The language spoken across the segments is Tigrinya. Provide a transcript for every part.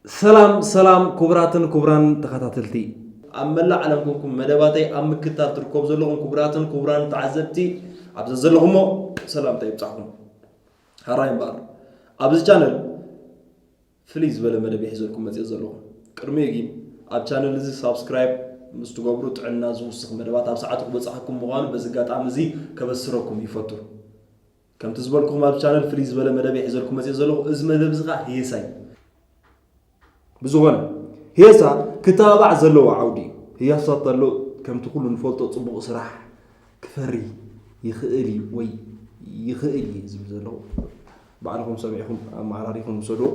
ሰላም ሰላም፣ ክቡራትን ክቡራን ተኸታተልቲ፣ ኣብ መላእ ዓለም ኮንኩም መደባተይ ኣብ ምክታል ትርከቡ ዘለኹም ክቡራትን ክቡራን ተዓዘብቲ፣ ኣብ ዘዘለኹሞ ሰላምታ ይብጻሕኩም። ሃራይ እምበኣር፣ ኣብዚ ቻነል ፍልይ ዝበለ መደብ ይሕዘልኩም መጽእ ዘለኹ። ቅድሚኡ ግን ኣብ ቻነል እዚ ሳብስክራይብ ምስ ትገብሩ ጥዕና ዝውስኽ መደባት ኣብ ሰዓቱ ክበጽሓኩም ምዃኑ በዚ ኣጋጣሚ እዚ ከበስረኩም ይፈቱ። ከምቲ ዝበልኩኹም ኣብ ቻነል ፍልይ ዝበለ መደብ ይሕዘልኩም መጽእ ዘለኹ። እዚ መደብ እዚ ኸኣ ህየሳ እዩ። ብዝኾነ ህየሳ ክተባባዕ ዘለዎ ዓውዲ እዩ። ህያሳ ተሎ ከምቲ ኩሉ ንፈልጦ ጽቡቕ ስራሕ ክፈሪ ይኽእል እዩ ወይ ይኽእል እየ ዝብል ዘለኹ። ባዕልኹም ሰሚዕኹም ኣመዓራሪኹም ውሰድዎ።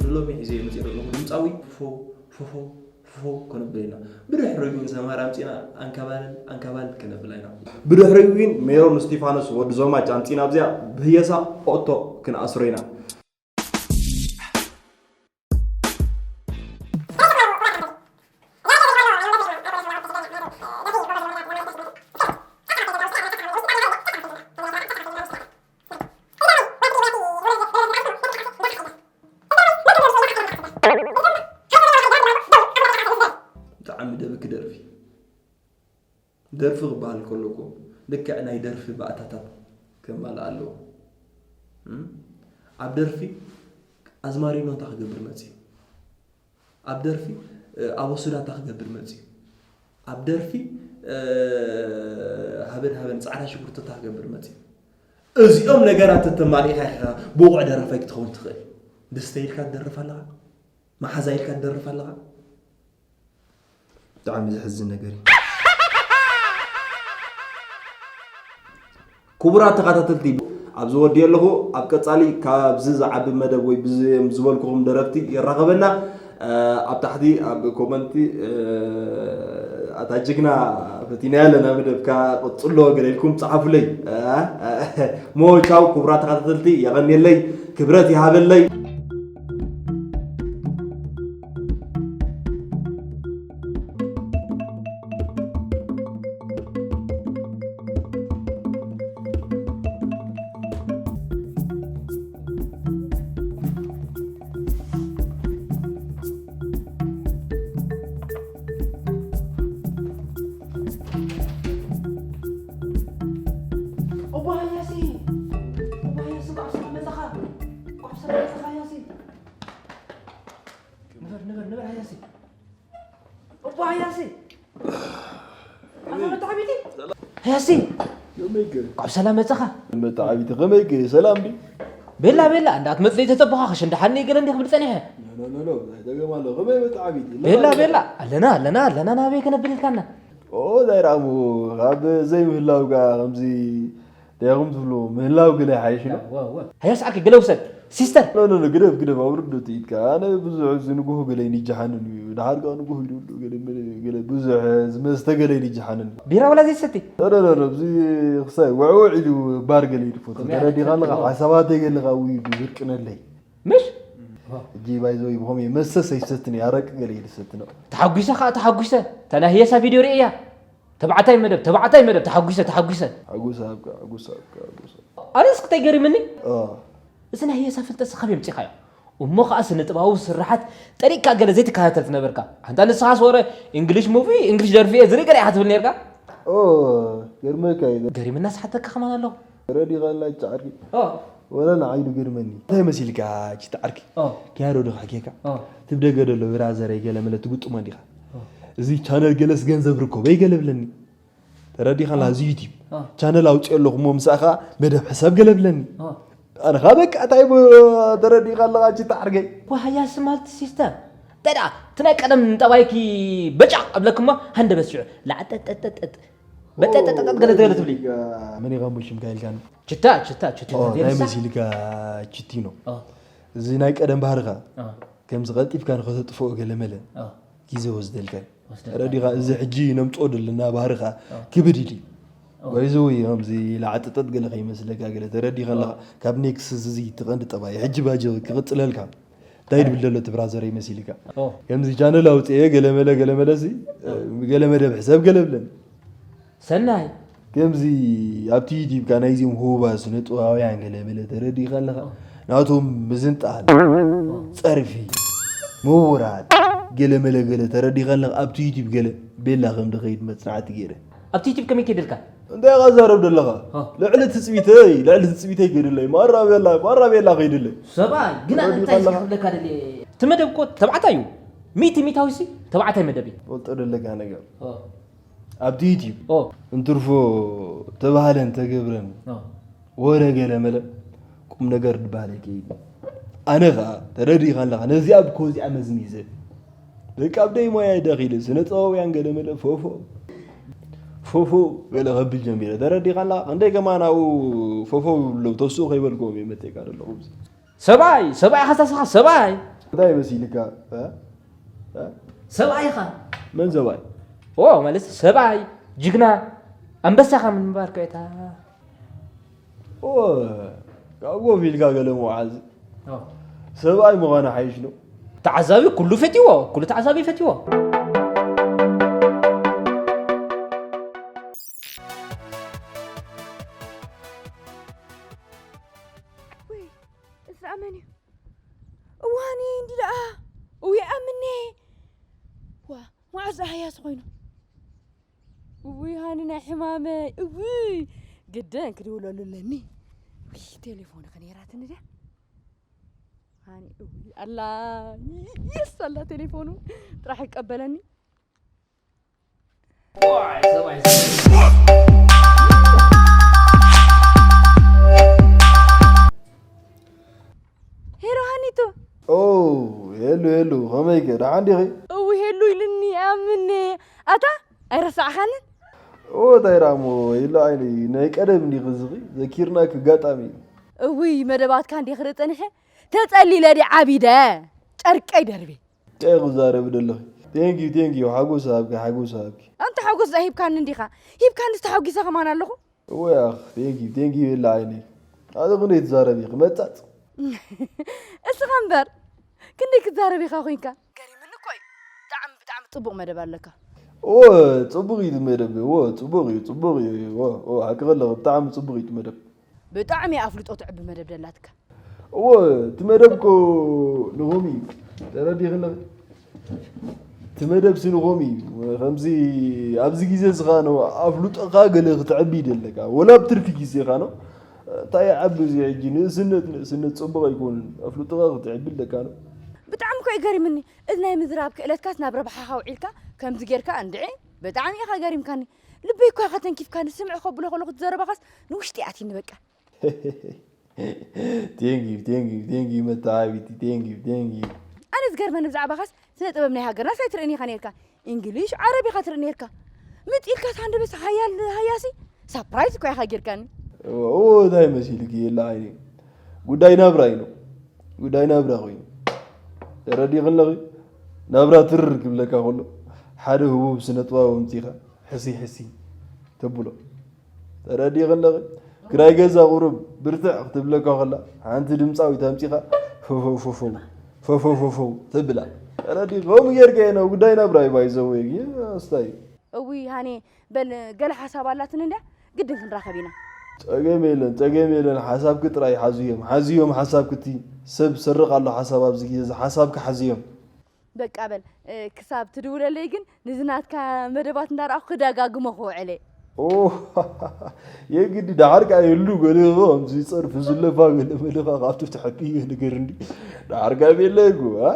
ንሎሚ ሒዘዮ መፂእ ዘለኹ ድምፃዊ ፎፎ ፎፎ ፎፎ ከነብሎ ኢና። ብድሕሪኡ ግን ሰማር ኣምፂና ኣንካባለል ኣንካባል ከነብላ ኢና። ብድሕሪኡ ግን ሜሮን እስቲፋኖስ ወዲ ዞማች ኣምፂና ኣብዚኣ ብህየሳ ኦቶ ክንኣስሮ ኢና። ብጣዕሚ ደብክ ደርፊ። ደርፊ ክበሃል ከሎ እኮ ልክዕ ናይ ደርፊ ባእታታት ከማልእ ኣለዎ። እም? ኣብ ደርፊ ኣዝማሪኖ እንታይ ክገብር መፅዩ? ኣብ ደርፊ፣ እ፣ ኣቦ ሱዳ እንታይ ክገብር መፅዩ? ኣብ ደርፊ፣ እ፣ ሃበን ሃበን ፃዕዳ ሽጉርቲ እንታይ ክገብር መፅዩ? እዚኦም ነገራት እተማሊእካ ኢኻ ብቑዕ ደራፋይ ክትኸውን ትኽእል። ደስታ ኢልካ ትደርፍ ኣለኻ? መሓዛ ኢልካ ትደርፍ ኣለኻ? ብጣዕሚ ዘሕዝን ነገር እዩ። ክቡራት ተኸታተልቲ፣ ኣብዚ ወዲ ኣለኹ። ኣብ ቀጻሊ ካብዚ ዝዓቢ መደብ ወይ ብዚ ዝበልኩኹም ደረፍቲ የራኸበና። እ፣ ኣብ ታሕቲ ኣብ ኮመንቲ፣ እ፣ ኣታ ጅግና ፈቲናያ ኣለና መደብካ፣ ቅጽሎ ገለ ኢልኩም ጸሓፉለይ። እ፣ እ፣ ሞ ቻው ክቡራት ተኸታተልቲ፣ የቐንየለይ፣ ክብረት ይሃበለይ። ኦቦ ሃያሲ! ኦቦ ሃያሲ፣ እንኳዕ ብሰላም መጻኻ! እንኳዕ ብሰላም መጻኻ ሃያሲ! ንበር፣ ንበር፣ ንበር ሃያሲ! ኦቦ ሃያሲ! ኣታ መተዓቢቲ! ሃያሲ! ከመይከ? እንኳዕ ብሰላም መጻኻ! መተዓቢቲ ከመይከ? ሰላም ድዩ? ቤላ፣ ቤላ፣ እንዳትመጽእ ተጸበኻ፣ ከሸንዳሓኒ ገለ እንዲህ ክብል ጸኒሐ። ኖ፣ ኖ፣ ኖ፣ ኖ፣ ኣይተገማሎ። ከመይ መተዓቢቲ? ቤላ፣ ቤላ፣ ኣለና፣ ኣለና፣ ኣለና፣ ናበይ ከነብል ኢልካና? ኦ፣ ዳይራሙ፣ ካብ ዘይምህላው ጋር ከምዚ ዳይኹም ትብሉ ምህላው ገለ ይሓይሽ ነው። ዋ፣ ዋ። ሃያሲ ዓርከይ ገለ ውሰድ። ሲስተር። ኖ፣ ኖ፣ ኖ፣ ግደፍ፣ ግደፍ፣ ኣውርዶ ጥይትካ። ኣነ ብዙሕ እዚ ንጉሁ ገለ ይንጅሓንን እዩ። ደሓር ከኣ ንጉሁ ይድብሉ ገለ፣ ገለ ብዙሕ ዝመስተ ገለ ይንጅሓንን እዩ። ቢራ ወላ ዘይሰቲ? ኖ፣ ኖ፣ ኖ፣ ኖ፣ እዚ ክሳይ ውዕውዕ ኢሉ ባር ገለ ይድፎ። ከመይ ተረዲኻ ኣለኻ? ሓሳባተይ ገለ ካብ ውይ ዝርቅነለይ። ምሽ? ሕጂ ባይዘወይ ብኸምኡ መስተ ሰይሰትን ኣረቂ ገለ ኢሉ ዝሰቲ ነው። ተሓጒሰ ከዓ ተሓጒሰ። እታ ናይ ህየሳ ቪድዮ ርእያ። ተባዕታይ መደብ፣ ተባዕታይ መደብ፣ ተሓጒሰ፣ ተሓጒሰ። ሓጎስ ሃብካ፣ ሓጎስ ሃብካ፣ ሓጎስ ሃብካ። ኣነ እስክታይ ገሪምኒ። ኦ። እዚ ናይ ህየሳ ፍልጠት ስኻብ የምፂኻዮ። እሞ ከዓ ስነ ጥባዊ ስራሓት ጠሪቅካ ገለ ዘይትከታተል ትነበርካ። ኣንታ ንስኻስ ወረ እንግሊሽ ሙቪ፣ እንግሊሽ ደርፊ እየ ዝርኢ ገለ ኢኻ ትብል ነርካ። ኦ፣ ገርመካ እዩ። ገሪምና ስሓተካ ከማን ኣለኹ። ረዲ ቃላ ጫርኪ። ኦ። ወላ ንዓይ ዶ ገርመኒ። እንታይ መሲልካ ቺቲ ዓርኪ? ኦ። ኪያዶ ዶ ሓኬካ? ኦ። ትብደገ ደሎ ብራዘረይ ገለ መለ ትግጥሞ እንዲኻ። ኦ። እዚ ቻነል ገለስ ገንዘብ ርከቦ ይገለብለኒ። ተረዲኻላ እዚ ዩቲብ። ኦ። ቻነል ኣውፅኦ ኣለኹ እሞ ምሳኻ መደብ ሕሰብ ገለብለኒ። ኦ። ኣነ ኻ በቃ እንታይ ብ-፣ ተረዲኻ ኣለኻ ቺቲ ዓርገይ። ዋህያ ስማልት ሲስተም። ተዳ ትናይ ቀደም ጠባይኪ በጫ ኣብለክሞ ሃንደ በስዑ ላዕጠጠጠጠጥ በጠጠጠጠጥ ገለ ገለ ትብሊ። መን ኢኻ እሞ ሽምካ ኢልካኒ? ችታ፣ ችታ፣ ችታ ኦ፣ እንታይ ተገርሳ? መሲልካ ችቲ ነው? ኦ። እዚ ናይ ቀደም ባህርኻ ኦ። ከምዚ ቀልጢፍካ ንኸተጥፍኦ ገለ መለ ኦ። ግዜ ወስደልካ እዩ። ወስደልካ። ረዲኻ እዚ ሕጂ ነምፅኦ ዘለና ባህርኻ ኦ። ክብድ ኢዲ። ኦ። ባይዘወይ ከምዚ ላዕጥጠጥ ገለ ከይመስለካ ገለ ተረዲኻ ኣለኻ። ኦ። ካብ ኔክስ እዚ ትቐንዲ ጠባይ ሕጂ ባጀ ክቕፅለልካ። እንታይ ድብል ዘሎ እቲ ብራዘረይ መሲልካ? ኦ። ከምዚ ቻነል ኣውፅኤ ገለ መለ ገለ መለ ሲ ገለ መደብ ሕሰብ ገለ ብለን። ሰናይ። ከምዚ ኣብቲ ዩቲብካ ናይዚኦም ህቡባት ስነ ጥበባውያን ገለ መለ ተረዲእካ ኣለኻ። ናቶም ምዝንጣል፣ ጸርፊ፣ ምውራድ፣ ገለ መለ ገለ ተረዲእካ ኣለኻ። ኣብቲ ዩቲብ ገለ ቤላ ከም ድኸይድ መጽናዕቲ ገይረ። ኣብቲ ዩቲብ ከመይ ከይደልካ? እንታይ ኢኻ ትዛረብ ዘለኻ? ኦ። ልዕሊ ትጽቢተይ፣ ልዕሊ ትጽቢተይ ከይድለይ። ማራ ቤላ፣ ማራ ቤላ ከይድለይ። ሰብኣይ፣ ግን ኣነ ተረዲእካ እንታይ ኣለኻ? ክብለካ ደልየ? እቲ መደብ እኮ ተባዕታይ እዩ። ሚእቲ ሚእታዊ ሲ ተባዕታይ መደብ እዩ። ፈልጦ ደለካ ነገር። ኦ። ኣብቲ ዩቲብ ኦ። እንትርፎ ተባህለን ተገብረን ኦ። ወረ ገለ መለ ቁም ነገር ድባሃል ኣይከይድ። ኣነ ኸኣ ተረዲኻ ኣለኻ ነዚኣ ብኮዚኣ መዝሚዘ በቃ ኣብ ደይ ሞያ ይደኺለ ስነ ጥበባውያን ገለ መለ ፎፎ ፎፎ ገለ ከብል ጀሚረ ተረዲኻ ኣለኻ ክንደይ ከማን ኣብኡ ፎፎ ብለው ተስኡ ከይበልክዎም እየ መቴካ ዘለኹ ኣብዚ ሰብኣይ ሰብኣይ ኢኻ ተስኻ ሰብኣይ እንታይ መሲልካ እ? እ? ሰብኣይ ኢኻ መን ሰብኣይ ኦ ማለት ሰብኣይ ጅግና ኣንበሳ ኢኻ ምንባር ከእታ ኦ ካብ ጎፍ ኢልካ ገለ መውዓዚ ኦ። ሰብኣይ ምዃኑ ሓይሽ ነው ተዓዛቢ ኩሉ ፈትዎ ኩሉ ተዓዛቢ ፈትዎ ውይ፣ እዚ ደኣ መን እዩ? እዋኒ እንዲ ደኣ። እውይ፣ ኣምኔ። ዋ፣ መዓዝ ደኣ ሃያሲ ኮይኑ? እውይ፣ ሃኒ ናይ ሕማመይ። እውይ፣ ግደን ክድውለሉ ኣለኒ። ውይ፣ ቴሌፎን ከ ነይራትኒ ድያ? ሃኒ፣ እውይ፣ ኣላ። የስ፣ ኣላ ቴሌፎኑ። ጥራሕ ይቀበለኒ። ሄሎ ሃኒቱ ኦ ሄሉ ሄሉ ከመይከ ደሓን ዲኺ እው ሄሉ ኢልኒ ኣምኔ ኣታ ኣይረሳዕኻንን ኦ እንታይ ደኣ እሞ ሄሉ ዓይነይ ናይ ቀደም እንዲኺ ዝኺ ዘኪርናኪ ኣጋጣሚ እዩ እውይ መደባትካ እንዲ ክርኢ ጸኒሐ ተጸሊለ ዲ ዓቢደ ጨርቀይ ደርቤ እንታይ ክዛረቢ ደለኺ thank you thank you ሓጎስ ሃብኪ ሓጎስ ሃብኪ ኣንታ ሓጎስ ደኣ ሂብካኒ እንዲኻ ሂብካንስ ተሓጒሰ ከማን ኣለኹ እወ ያኽ thank you thank you የለ ዓይነይ ኣነ ክንደይ ትዛረቢ ኢኺ መጻጽ እስኻ እምበር ክንደይ ክትዛረብ ኢኻ ኮይንካ ገሪምኒ እኮ እዩ ብጣዕሚ ብጣዕሚ ጽቡቕ መደብ ኣለካ እወ ጽቡቕ እዩ መደብ እወ ጽቡቕ እዩ ጽቡቕ እዩ እወ እወ ሓቂ ከለኺ ብጣዕሚ ጽቡቕ እዩ መደብ ብጣዕሚ ኣፍልጦ ትዕቢ መደብ ደላትካ። እወ እቲ መደብ እኮ ንኹም እዩ ተረዲእኺ ኣለኺ። እቲ መደብ ሲ ንኹም እዩ ከምዚ ኣብዚ ግዜ እዚ ኸኣ ነው ኣፍልጦኻ ገለ ክተዕቢ ይደለካ ወላ ኣብ ትርፊ ግዜኻ ነው እንታይ ይዓቢ እዚ ሕጂ ንእስነት ንእስነት ጽቡቕ ኣይኮንን ኣፍልጦኻ ክተዕቢ ኣለካ ነው። ብጣዕሚ እኮ እዩ ገሪምኒ እዚ ናይ ምዝራብ ክእለትካስ ናብ ረብሓኻ ኣውዒልካ ከምዚ ጌርካ እንድዒ ብጣዕሚ ኢኻ ገሪምካኒ። ልበይ እኳ ኢኻ ተንኪፍካኒ፣ ስምዒ ከብሎ ከለኹ እቲ ዘረባኻስ ንውሽጢ ኣትዩኒ በቃ። Thank you, thank you, thank you መተዓቢቲ፣ thank you, thank you። ኣነ ዝገርመኒ ብዛዕባኻስ ስነ ጥበብ ናይ ሃገርናስ ኣይትርእን ኢኻ ነርካ። እንግሊሽ፣ ዓረብ ኢኻ ትርኢ ነርካ። ምጥ ኢልካስ ሃንደበስ ሃያል ሃያሲ ሳፕራይዝ እኳ ኢኻ ጌርካኒ። እዎ እንታይ መሲልኪ የለ ዓይኒ ጉዳይ ናብራ ኢሉ ጉዳይ ናብራ ኮይኑ ተረዲኺ ኣለኺ ናብራ ትርር ክብለካ ከሎ ሓደ ህቡብ ስነ ጥበባዊ ኣምፂኻ ሕስይ ሕስይ ተብሎ ተረዲኺ ኣለኺ ክራይ ገዛ ቁሩብ ብርትዕ ክትብለካ ከላ ሓንቲ ድምፃዊት ኣምፂኻ ፈፈው ፈፈው ፈፈፈፈው ትብላ። ረዲ ከምኡ ጌርካ ናብ ጉዳይ ናብራ እዩ ባይዘው። ኣስታይ እዊ ሃኔ በል፣ ገለ ሓሳብ ኣላትን እንድያ፣ ግድን ክንራኸብ ኢና። ጸገም የለን፣ ጸገም የለን። ሓሳብኪ ጥራይ ሓዝዮም፣ ሓዝዮም ሓሳብኪ። እቲ ሰብ ሰርቕ ኣሎ ሓሳብ ኣብዚ ግዜ እዚ ሓሳብኪ ሓዝዮም። በቃ በል፣ ክሳብ ትድውለለይ ግን ንዚ ናትካ መደባት እንዳረኣኹ ክደጋግሞ ክውዕለ። ኦ የግዲ ደሓር ከኣ የሉ ገለ ከምዚ ጸርፊ ዝለፋ ገለ መለኻ ካብቲ ትሕቲ ነገር እንዲ ደሓር ካብ የለ እኮ አ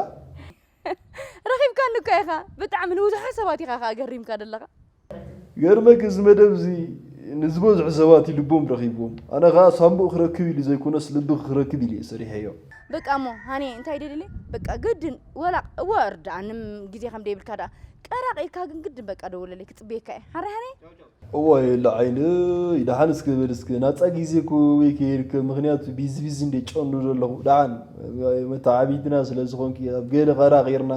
ረኺብካኒ እኮ ኢኻ። ብጣዕሚ ንብዙሓት ሰባት ኢኻ ከኣ ገሪምካ ዘለኻ። ገርመክ እዚ መደብ እዚ ንዝበዝሑ ሰባት ልቦም ረኺብዎም። ኣነ ኸኣ ሳንቡእ ክረክብ ኢሉ ዘይኮነስ ልቢ ክረክብ ኢሉ እየ ሰሪሐዮ። በቃ እሞ ሃኒ እንታይ ደልሊ በቃ ግድን ወላ እወ እርዳኣኒ ግዜ ከም ደይብልካ ደኣ ቀራቕ ኢልካ ግን ግድን በቃ ደውለለይ ክጽበየካ እየ። ሓራይ ሃኒ እዋይ የለ ዓይነይ ደሓን እስከ በል እስከ ናጻ ግዜ እኮ ወይ ከይርከብ ምኽንያቱ ቢዚ ቢዚ እንደ ጨኑ ዘለኹ ደሓን መተዓቢትና ስለ ዝኾንኪ ኣብ ገለ ኸራቒርና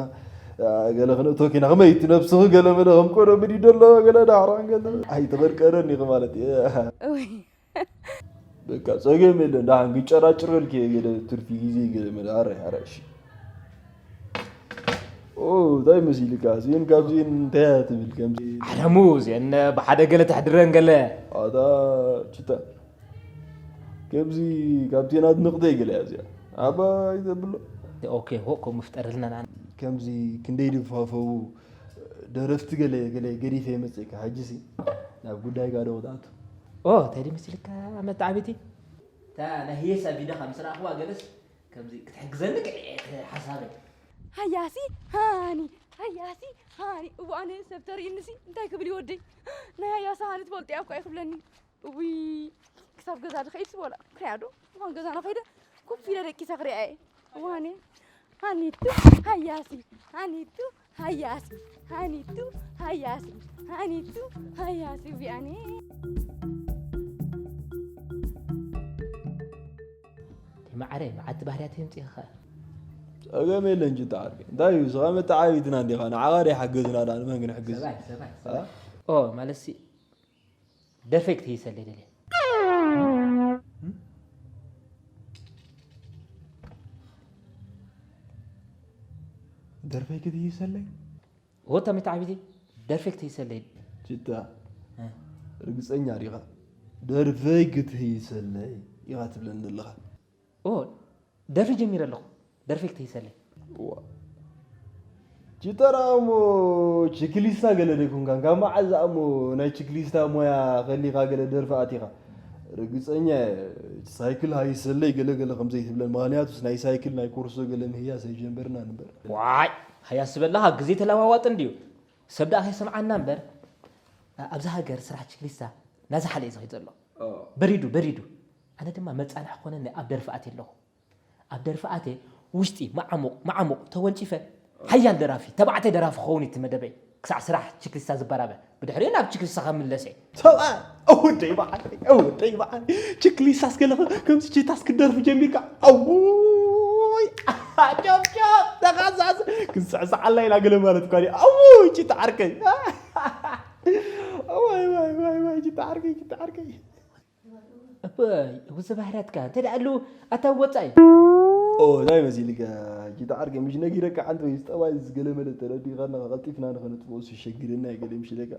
ገለ ክነእቶኪ ኢና ከመይ እቲ ነብስኺ ገለ መለ ከም ቆሎ ብዲ ደሎ ገለ ዳዕራን ገለ ኣይተቐርቀረን ኢኺ ማለት እየ። እውይ በቃ ጸገም የለን ደሓን ግጨራጭረልኪ እየ ገለ ትርፊ ግዜ ገለ መለ ኣረ ኣረ እሺ። ኦ እንታይ መሲልካ እዚን ካብዚን እንታይ እያ ትብል ከምዚ ዓለሙ እዚአን ብሓደ ገለ ተሕድረን ገለ ኣታ ችታ ከምዚ ካብዚን ኣድንቕተይ ገለ እያ እዚኣ ኣባይ ዘብሎ ኦኬ ሆ ከምኡ ፍጠርልና ንዓና ከምዚ ክንደይ ድፋፈው ደረፍቲ ገለ ገለ ገዲፈ የመፅእካ ሕጂሲ ናብ ጉዳይካ ዶ ክትኣቱ ኦ እንታይ ድዩ መሲልካ መተዓቢቲ እታ ናይ ህየሳ ቪድዮኻ ምስ ረኣኽዋ ገለስ ከምዚ ክትሕግዘኒ ቅንኤት ሓሳበይ ሃያሲ ሃኒ ሃያሲ ሃኒ እዋነ ሰብ ተርእዩንሲ እንታይ ክብል ይወደይ ናይ ሃያሲ ሃኒ ትፈልጥያ እኳ ይክብለኒ እዊ ክሳብ ገዛ ድኸይድ ስበላ ክሪያ ዶ ምኳን ገዛና ከይደ ኮፍ ኢለ ደቂሰ ክሪያ እየ እዋነ ሃኒቱ ሃያሲ ሃኒቱ ሃያሲ ሃኒቱ ሃያሲ ሃኒቱ ሃያሲ ዊኣኔ ማዕረ መዓልቲ ባህርያት የምፅእኻ ጸገም የለን ጅታ ዓርከይ እንታይ እዩ ስኻ መተዓቢትና እንዲኻ ንዓኻ ዶ ይሓገዝና ዳ ንመን ክንሕግዝ ሰባይ ሰባይ ሰባይ ኦ ማለት ሲ ደርፈይ ክትህይሰለይ ደልየ ደርፈይ ክትህይሰለይ ሆታ መተዓቢቲ ደርፈይ ክትህይሰለይ ጅታ ርግፀኛ ዲኻ ደርፈይ ክትህይሰለይ ኢኻ ትብለኒ ዘለኻ ደርፊ ጀሚረ ኣለኹ ደርፊ ክትህይሰለይ ጅተራ እሞ ችክሊስታ ገለ ደይኮንካ ካብ መዓዝ እሞ ናይ ችክሊስታ ሞያ ከሊኻ ገለ ደርፊ ኣቲኻ ርግፀኛ ሳይክል ሃይሰለይ ገለ ገለ ከምዘይትብለን ምክንያቱስ ናይ ሳይክል ናይ ኮርሶ ገለ ምህያስ ኣይጀንበርና ንበር ዋይ ሃያ ስበላኻ ግዜ ተለዋዋጥ እንድዩ ሰብ ደኣ ከይሰምዓና እምበር ኣብዛ ሃገር ስራሕ ችክሊስታ ናዝሓለ እዩ ዝኸይድ ዘሎ በሪዱ በሪዱ ኣነ ድማ መፃንሒ ኮነኒ ኣብ ደርፊ ኣትየ ኣለኹ ኣብ ደርፊ ኣትየ ውሽጢ መዓሙቕ መዓሙቕ ተወንጪፈ ሓያል ደራፊ ተባዕታይ ደራፊ ክኸውን እቲ መደበይ ክሳዕ ስራሕ ችክሊስታ ዝበራበ ብድሕሪኡ ናብ ችክሊስታ ከምለሰ ሰብኣ እውደይ በዓል እውደይ በዓል ችክሊስታ ስገለኸ ከምዚ ችታስ ክደርፊ ጀሚርካ ኣውይ ጨብጨብ ተኻዛዝ ክስዕስዓላ ኢና ገለ ማለት እኳ ኣውይ ችታ ዓርከይ ወይ ወይ ወይ ወይ ጅታ ዓርከይ ጅታ ዓርከይ እወ እዚ ባህርያትካ እንተ ደኣ ኣሉ ኣታ ወጻኢ ኦ ናይ መሲልካ ጅታ ዓርከይ ምሽ ነጊረካ ሓንቲ ወይ ዝጠባይ ዝገለመለ ተረዲኻና ቀልጢፍና ንኸነጥፍኦ ዝሸግረና ገለ ምሽለካ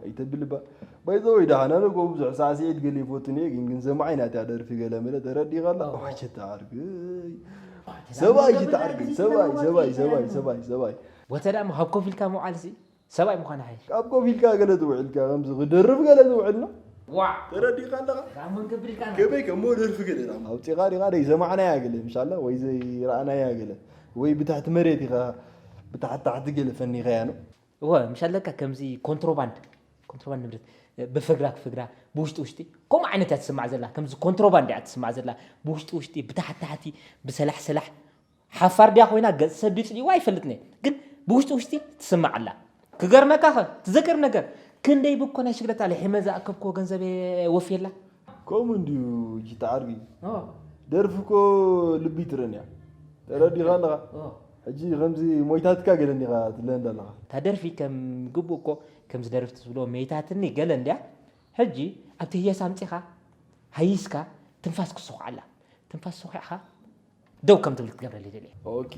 ኣይተብል እባ ባይዘ ወይ ደሓና ነጎ ብዙሕ ሳዕስዒት ገለ ይፈቱን እየ ግን ግን ዘማዓይ ናትያ ደርፊ ገለመለ ተረዲኻና ዋ ጅታ ዓርከይ ሰባይ ጅታ ዓርከይ ሰባይ ሰባይ ሰባይ ሰባይ ሰባይ ወተ ደኣ ካብ ኮፍ ኢልካ ምውዓልሲ ሰብኣይ ምዃን ሓይሽ ካብ ኮፍ ኢልካ ገለ ትውዕልካ ከምዚ ክደርፍ ገለ ዝውዕልና ዋዕ ተረዲእካ ኣለኻ ካብ መን ከብሪካ ኣለኻ ከመይ ከሞ ደርፊ ገለ ኢና ኣውፂኻ ዲኻ ደይ ሰማዕናያ ገለ ምሻላ ወይ ዘይረኣናያ ገለ ወይ ብታሕቲ መሬት ኢኻ ብታሕቲ ታሕቲ ገለ ፈኒኻያ ነው እወ ምሽ ኣለካ ከምዚ ኮንትሮባንድ ኮንትሮባንድ ንብረት ብፍግራ ክፍግራ ብውሽጢ ውሽጢ ከምኡ ዓይነት እያ ትስማዕ ዘላ ከምዚ ኮንትሮባንድ እያ ትስማዕ ዘላ ብውሽጢ ውሽጢ ብታሕቲ ታሕቲ ብሰላሕ ሰላሕ ሓፋር ድያ ኮይና ገጽ ሰብ ድዩ ጽሊእዋ ኣይፈልጥን እየ ግን ብውሽጢ ውሽጢ ትስማዕ ኣላ ክገርመካ ኸ ትዘክር ነገር ክንደይ ብኮ ናይ ሽግለታ ልሒመ ዝኣከብክዎ ገንዘብ እየ ወፍየላ ከምኡ እንድዩ ጅታ ዓርቢ ኦ፣ ደርፊ እኮ ልቢ ይትረን እያ ተረዲኻ ኣለኻ ኦ። ሕጂ ከምዚ ሞይታትካ ገለ እንዲኻ ትለንዳ ኣለኻ እታ ደርፊ ከም ግቡእ እኮ ከምዚ ደርፊ ትብሎ መይታትኒ ገለ እንድያ ሕጂ ኣብቲ ህየሳ ኣምጺኻ ሃይስካ ትንፋስ ክስኹዓላ ትንፋስ ሰኺዕኻ ደው ከም ትብል ክትገብረለይ ደልየ። ኦኬ፣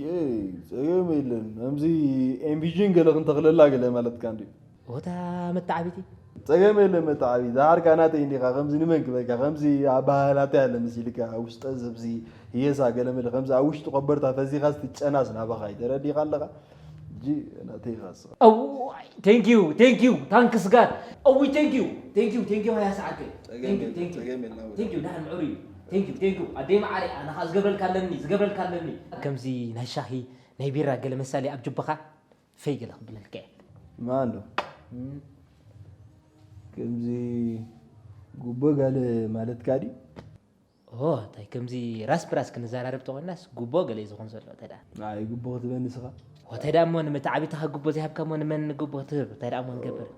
ጸገም የለን። ከምዚ ኤምቢጂን ገለ ክንተኽለላ ገለ ማለትካ እንዲ። ወታ መተዓቢቲ ጸገም የለን መተዓቢ። ዝሃርካ ናተይ እንዲኻ ከምዚ ንመን ክበካ ከምዚ ኣባህላተይ ኣለ መሲልካ ውሽጠ ዘብዚ ህየሳ ገለ መለ ከምዚ ኣብ ውሽጢ ኮበርታ ፈዚኻስ ትጨናስ ናባኻ እዩ። ተረዲኻ ኣለኻ? ጂ ናተይ ኻስ። Thank you, thank you, thanks God. እውይ thank you, thank you, thank you ሃያ ሰዓርከይ. Thank you, thank you. Thank you ዳሕን ምዑር እዩ. Thank you, thank you. ኣደይ መዓረይ ኣነ ኸዓ ዝገብረልካ ኣለኒ ዝገብረልካ ኣለኒ። ከምዚ ናይ ሻሂ ናይ ቢራ ገለ መሳሊ ኣብ ጅብኻ ፈይ ገለ ክብለልካ እየ። ማን ዶ ከምዚ ጉቦ ጋለ ማለትካ ድዩ? ኦ እንታይ ከምዚ ራስ ብራስ ክንዘራረብ ተኾይናስ ጉቦ ገለ እዩ ዝኾን ዘሎ ተዳ። ኣይ ጉቦ ክትበኒ ንስኻ። ወተዳ እሞ ንመተዓቢትኻ ጉቦ ዘይሃብካ እሞ ንመን ጉቦ ክትህብ እንታይ ደኣ እሞ ንገብር።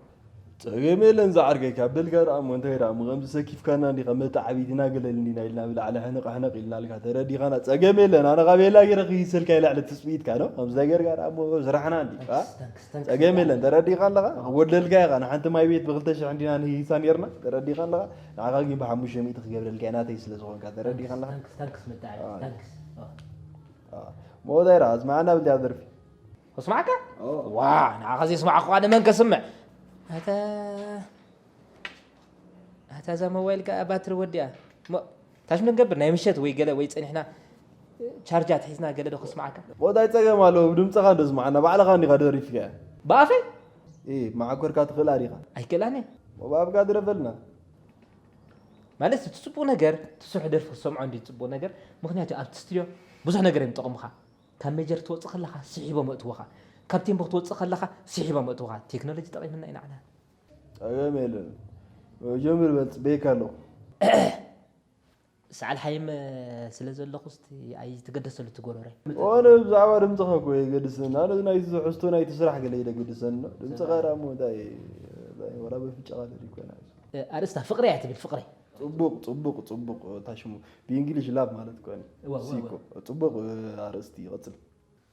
ጸገም የለን ዝዓርከይ ካብ በልካ ደኣ እሞ እንታይ ደኣ እሞ ከምዚ ሰኪፍካና እንዲኻ መተዓቢትና ገለል እንዲና ኢልና ብላዕሊ ሕንቕ ሕንቕ ኢልናልካ ተረዲኻና ጸገም የለን ኣነ ካብ የላ ገይረ ክይሰልካ ኢለ ዕለት ትጽቢትካ ዶ ከምዚ ነገር ጋር እሞ ስራሕና እንዲ ጸገም የለን ተረዲኻ ኣለኻ ክጎደልካ ኢኻ ንሓንቲ ማይ ቤት ብክልተ ሽሕ እንዲና ንሂሳ ነርና ተረዲኻ ኣለኻ ንዓኻ ግን ብሓሙሽተ ሚእቲ ክገብረልካ ናተይ ስለ ዝኾንካ ተረዲኻ ኣለኻ ሞዳይ ራ ኣስማዕና ብልያ ደርፊ ኣስማዕካ ዋ ንዓኻ ዘየስማዕኩ ኣነ መን ከስምዕ ኣታ ኣታ እዛ ሞባይል ከኣ ባትሪ ወዲኣ እሞ ታሽ ምን ገብር ናይ ምሸት ወይ ገለ ወይ ጸኒሕና ቻርጃ ትሒዝና ገለ ዶ ከስማዓካ ሞት ኣይጸገም ኣለዎ ብድምጽኻ እንዶ ስማዓና ባዕልኻ እንዲኻ ደሪፍካ ብኣፈይ እ መዓኮርካ ትኽእላ ዲኻ ኣይክእላን እየ ሞባብካ ድረፈልና ማለት እቲ ጽቡቕ ነገር ትስርሑ ደርፊ ክሰምዖ እንዲ ጽቡቕ ነገር ምክንያቱ ኣብቲ ስትድዮ ብዙሕ ነገር እዮም ጠቕሙኻ ካብ ሜጀር ትወጽእ ከለኻ ስሒቦም ኣእትወኻ ካብ ቴምቦ ክትወጽእ ከለኻ ስሒቦም ኣእትወኻ ቴክኖሎጂ ጠቒምና ኢና ዓና ጸገም የለን ጀምር በል ጽበየካ ኣለኹ ሰዓል ሓይም ስለ ዘለኹ እስቲ ኣይትገደሰሉ እቲ ጎረሮይ። ኦነ ብዛዕባ ድምፅኻ እኮ የገድሰኒ። ኣነ ናይቲ ዝሕዝቶ ናይቲ ስራሕ ገለ እዩ ደገድሰኒ። ድምፅኻ ደኣ እሞ እንታይ ወላ በፍጫ ቃል ይኮና። ኣርእስታ ፍቕረይ እያ ትብል ፍቕረይ። ፅቡቕ ፅቡቕ ፅቡቕ እታ ሽሙ ብእንግሊሽ ላቭ ማለት እኮ እዋ እዋ እዋ። ሲኮ ፅቡቕ ኣርእስቲ ይቐፅል።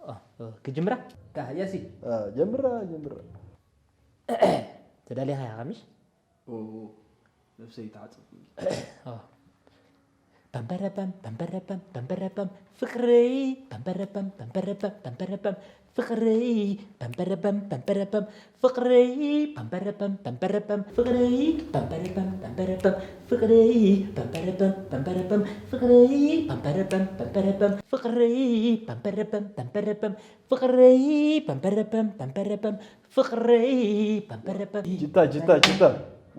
ኦ፣ ኦ፣ ክጅምራ? ካ ያሲ። አ፣ ጀምራ ጀምራ። ተዳሊኻ ኢኻ ምሽ? ኦ፣ ነፍሰይ ተዓጽፍ። ኦ። በምበረበም በምበረበም በምበረበም ፍቅረይ በምበረበም በምበረበም በምበረበም ፍቅረይ በምበረበም በምበረበም ፍቅረይ በምበረበም በምበረበም ፍቅረይ በምበረበም በምበረበም ፍቅረይ በምበረበም በምበረበም ፍቅረይ በምበረበም በምበረበም ፍቅረይ በምበረበም በምበረበም ፍቅረይ በምበረበም በምበረበም ፍቅረይ በምበረበም ጅታ ጅታ ጅታ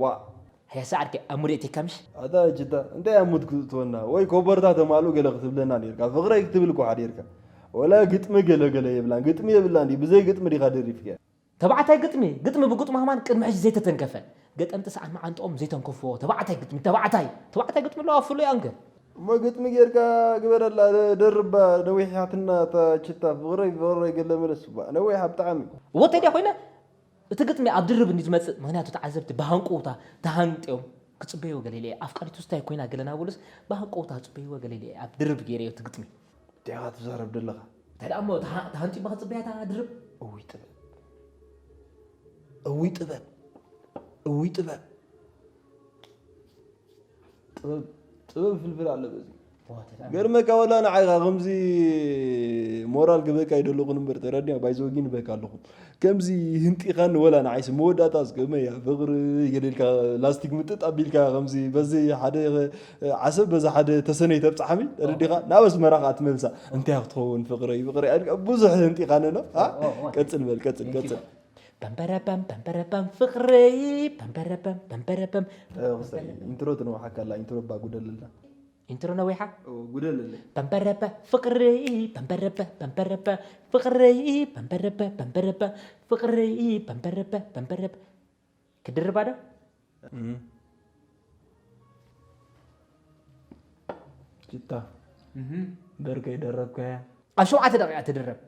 ዋ ሕያሳ ዓርከይ ኣሙድ የእቲካ ምሽ ኣታ ጅታ እንታይ ኣሙድ ክትእትወና ወይ ኮበርታ ተማልኡ ገለ ክትብለና ነርካ ፍቕረይ ክትብል እኳ ሓዲርካ ወላ ግጥሚ ገለ ገለ የብላን ግጥሚ የብላን ድዩ ብዘይ ግጥሚ ዲኻ ደሪፍካ ተባዕታይ ግጥሚ ግጥሚ ብግጥሚ ሃማን ቅድሚ ሕጂ ዘይተተንከፈ ገጠምቲ ሰዓን መዓንጥኦም ዘይተንከፍዎ ተባዕታይ ግጥሚ ተባዕታይ ተባዕታይ ግጥሚ ኣለዋ ፍሉይ ኣንገ እሞ ግጥሚ ጌርካ ግበረላ ደርባ ነዊሓትና እታ ችታ ፍቕረይ ፍቕረይ ገለ መለስ ባ ነዊሓ ብጣዕሚ እወ ተድያ ኮይና እቲ ግጥሚ ኣብ ድርብ እንዲ ዝመፅእ ምክንያቱ ተዓዘብቲ ብሃንቀውታ ተሃንጥዮም ክፅበይዎ ገለ ኢለ ኣፍቃሪቱ ስታይ ኮይና ገለ ናበሉስ ብሃንቀውታ ክፅበይዎ ገለ ኢለ ኣብ ድርብ ገይረዮ እቲ ግጥሚ እንታይ ኢኻ ትዛረብ ዘለኻ እንታይ ደኣ እሞ ተሃንጢባ ክፅበያ እታ ድርብ እውይ ጥበብ እውይ ጥበብ እውይ ጥበብ ጥበብ ጥበብ ፍልፍል ኣሎ በዚ ገርመካ ወላ ንዓይኻ ከምዚ ሞራል ክበካ ይደለኹ እምበር ተረዲያ ባይዘወጊ ንበካ ኣለኹ ከምዚ ህንጢኻኒ ወላ ንዓይሲ መወዳእታ ዝገመያ ፍቕሪ ገለ ኢልካ ላስቲክ ምጥጥ ኣቢልካ ከምዚ በዚ ሓደ ዓሰብ በዚ ሓደ ተሰነይ ተብፅሓሚ ተረዲኻ ናብ ኣስመራ ከዓ ትመልሳ እንታይ ክትኸውን ፍቕረይ ፍቕረይ ኣቢልካ ብዙሕ ህንጢኻኒ ኖ ቀፅል በል ቀፅል ቀፅል በምበረበም በምበረበም ፍቕረይ በምበረበም በምበረበም ኢንትሮ ትንውሓካ ኣላ ኢንትሮ እባ ጉደለልና ኢንትሮ ነዊሓ ጉደለለይ በምበረበ ፍቕረይ በምበረበ በምበረበ ፍቕረይ በምበረበ በምበረበ ፍቕረይ በምበረበ በምበረበ ክድርባ ዶ ጅታ በርከይ ደረብካያ ኣብ ሸውዓተ ደቂቃ ትድረብ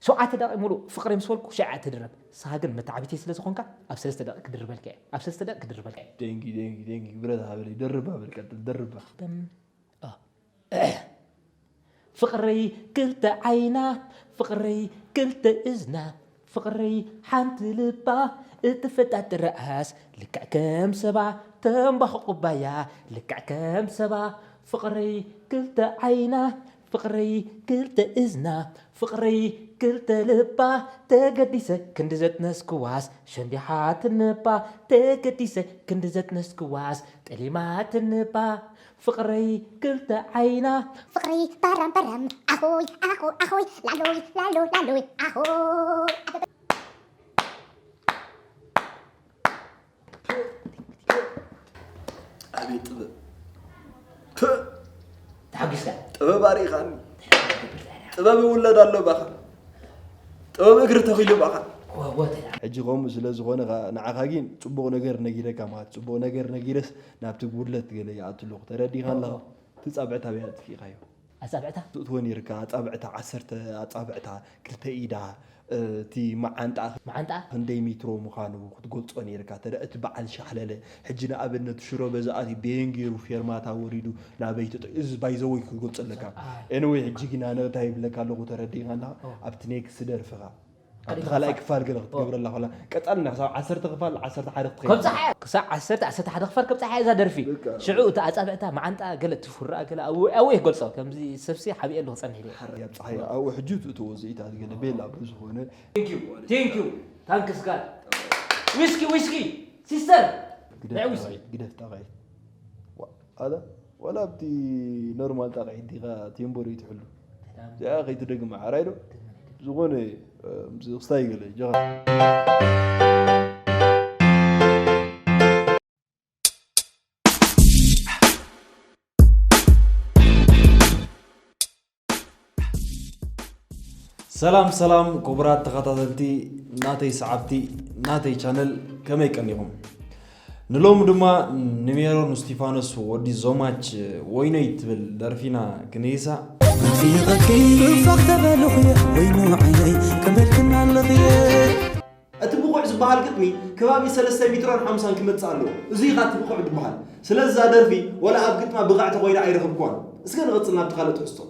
ሸውዓተ ደቂ ሙሉእ ፍቕረይ ምስ በልኩ ሽዓ ትድረብ ንስኻ ግን መተዓቢተይ ስለ ዝኾንካ ኣብ ሰለስተ ደቂ ክድርበልካ እየ ኣብ ሰለስተ ደቂ ክድርበልካ እየ ደንጊ ደንጊ ደንጊ ብረት ሃበለይ ደርባ በል ቀጥል ደርባ ፍቕረይ ክልተ ዓይና ፍቕረይ ክልተ እዝና ፍቕረይ ሓንቲ ልባ እትፈጣጥር ርኣስ ልክዕ ከም ሰባ ተንባኹ ኩባያ ልክዕ ከም ሰባ ፍቕረይ ክልተ ዓይና ፍቕረይ ክልተ እዝና ፍቕረይ ክልተ ልባ ተገዲሰ ክንዲ ዘጥነስክዋስ ሸንዲሓ ትንባ ተገዲሰ ክንዲ ዘጥነስክዋስ ጠሊማ ትንባ ፍቕረይ ክልተ ዓይና ፍቕረይ በረም በረም ኣሆይ ኣሆ ኣሆይ ላሎይ ላሎ ላሎይ ኣሆ ኣቤት ጥበብ ተሓጒስካ ጥበብ ኣርኢኻኒ። ጥበብ ይውለድ ኣሎ ባኻ። ጥበብ እግሪ ተኺሉ ባኻ። ወወተ ሕጂ ከምኡ ስለ ዝኾነ ኸዓ ንዓኻ ግን ፅቡቕ ነገር ነጊረካ ማለት ፅቡቕ ነገር ነጊረስ ናብቲ ጉድለት ገለ ይኣቱ ኣለኹ ተረዲኻ ኣለኻ እቲ ፃብዕታ በይ ኣጥፊእኻዮ ኣጻብዕታ ትእትዎ ነይርካ ኣፃብዕታ ዓሰርተ ኣፃብዕታ ክልተ ኢዳ እቲ መዓንጣ መዓንጣ ክንደይ ሜትሮ ምዃኑ ክትገልጾ ነይርካ ተደ እቲ በዓል ሻሕለለ ሕጂ ንኣብነት ሽሮ በዛኣት ቤን ገይሩ ፌርማታ ወሪዱ ናበይ ትጥ እዚ ባይዘወይ ክትገልጾ ኣለካ ኤንወይ ሕጂ ግና ነታ ይብለካ ኣለኹ ተረዲእካ ኣለኻ ኣብቲ ኔክስት ደርፍኻ ኣብቲ ካልኣይ ክፋል ገለ ክትገብረላ ኮላ ቀጻልና ክሳብ ዓሰርተ ክፋል ዓሰርተ ሓደ ክትኸይድ ከብፀሓ ክሳብ ዓሰርተ ዓሰርተ ሓደ ክፋል ከብፀሓ እዛ ደርፊ ሽዑ እቲ ኣፃብዕታ መዓንጣ ገለ ትፉራ ገለ ኣው ክገልፆ ከምዚ ሰብሲ ሓቢኤ ኣለኹ ፀኒሕ ኢለ ሓራይ ኣብፀሓዮ ኣብኡ ሕጂ ትእትዎ ዝኢታት ገለ ቤላ ብዝኾነ ቴንኪዩ ታንክስ ጋድ ዊስኪ ዊስኪ ሲስተር ግደፍ ጣቃይት ግደፍ ጣቃይት ኣለ ወላ ኣብቲ ኖርማል ጣቃይት ዲኻ ቴምቦ ዶ ይትሕሉ እዚኣ ከይትደግማ ሓራይ ዶ ዝኾነ ምስታይ ገለ ጀኻ ሰላም ሰላም ክቡራት ተኸታተልቲ ናተይ ሰዓብቲ ናተይ ቻነል ከመይ ቀኒኹም ንሎሚ ድማ ንሜሮን እስቲፋኖስ ወዲ ዞማች ወይነይ ትብል ደርፊና ክንይሳ ፋክ ተበልኹ ወይኑ ዓይነይ ከመልክና ኣለኽየ እቲ ብቑዕ ዝበሃል ግጥሚ ከባቢ ሰለስተ ሜትሮን ሓምሳን ክመጽእ ኣለዎ። እዚ ኢኻ እቲ ብቑዕ ዝበሃል። ስለዚ እዛ ደርፊ ወላ ኣብ ግጥማ ብቕዕቲ ኮይና ኣይረኸብክዋን። እስከ ንቕጽል ናብቲ ካልእ ትሕዝቶ።